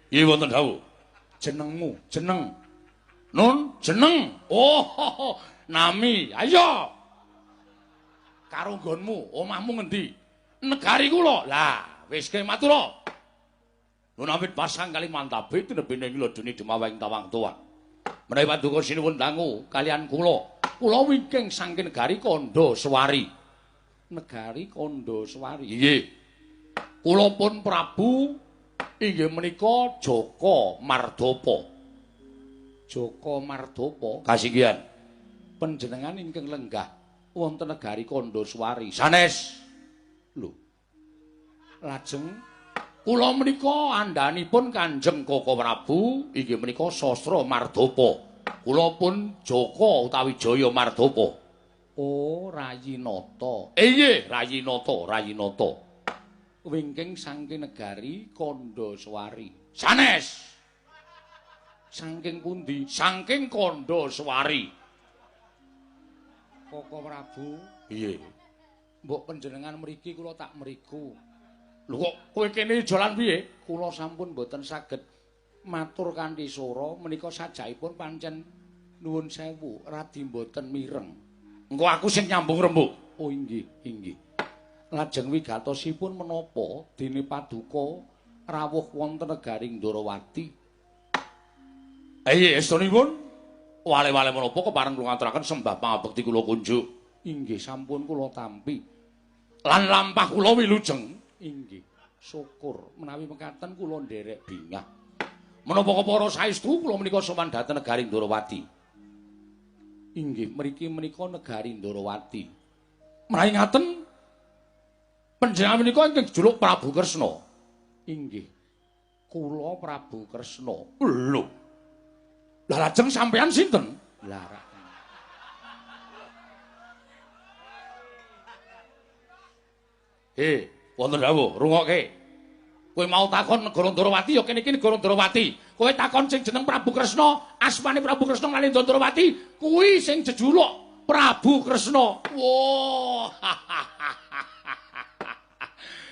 Nggih wonten dawuh. Jenengmu, jeneng. Nun, jeneng. Oh, nami. Ayo. Karo nggonmu, omahmu ngendi? Negari kula. Lah, wis ke matur. Nun awit pasang kali mantabe tinebene ngladeni demawing tawang tuwa. Menawi paduka sinuwun dangu kalian kula. Kula wingking saking negari Kandhaswari. Negari Kandhaswari. Nggih. Kula pun Prabu inggih menika Jaka Mardapa. Jaka Mardapa kasinggihan. Panjenengan ingkang lenggah wonten negari Kandhaswari. Sanes. Lho. Lajeng kula menika andhanipun Kanjeng Koko Prabu inggih menika Sastra Mardapa. Kula pun Jaka utawi Jaya Mardapa. Oh, Rayinata. Inggih, Rayinata, Rayinata. Wingking saking negari Kandhaswari. Sanes. Saking pundi? Saking Kandhaswari. Koko Prabu, piye? Mbok panjenengan mriki kula tak mriku. Lho kok kowe kene jalan piye? Kula sampun mboten saged matur kanthi swara menika sajaipun pancen nuwun sewu radi mboten mireng. Engko aku sing nyambung rembug. Oh inggih, inggih. Lajeng wigatosipun menapa dene paduka rawuh wonten negari Ndorowati? Iya, estunipun wale-wale menapa kepareng kula ngaturaken sembah pangabekti kula kunjuk. Inggih, sampun kula tampi. Lan lampah kula wilujeng. Inggih, syukur menawi mekaten kula nderek bingah. Menapa kepara saestu kula menika sowan dhateng negari Ndorowati. Inggih, mriki menika negari Ndorowati. Menawi ngaten panjenengan menika ingkang jejuluk Prabu Kresna. Inggih. Kula Prabu Kresna. Lho. Lah lajeng sampean sinten? Lah wonten dawuh, rungokke. Kowe mau takon negara Ndorowati ya kene iki negara Ndorowati. Kowe takon sing jeneng Prabu Kresna, asmane Prabu Kresna kalih Ndorowati, kuwi sing jejuluk Prabu Kresna. Wah.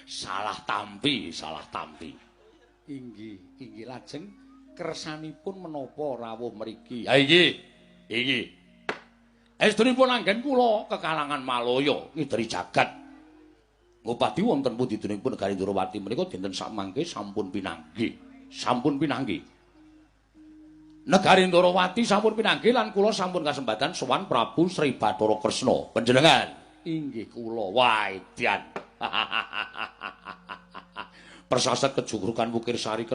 Salah tampi, salah tampi. Inggih, inggih lajeng kersanipun menapa rawuh mriki? Ha inggih, inggih. Estunipun anggen kula kekalangan Malaya ngideri jagat. Ngupadi wonten pundi dunipun negari Ndorowati menika dinten sakmangke sampun pinanggih. Sampun pinanggih. Negari Ndorowati sampun pinanggih lan kula sampun kasempatan sowan Prabu Sri Bathara Kresna. Panjenengan inggih kula. Wah, edan. Persasat kejugrukan Wukirsari.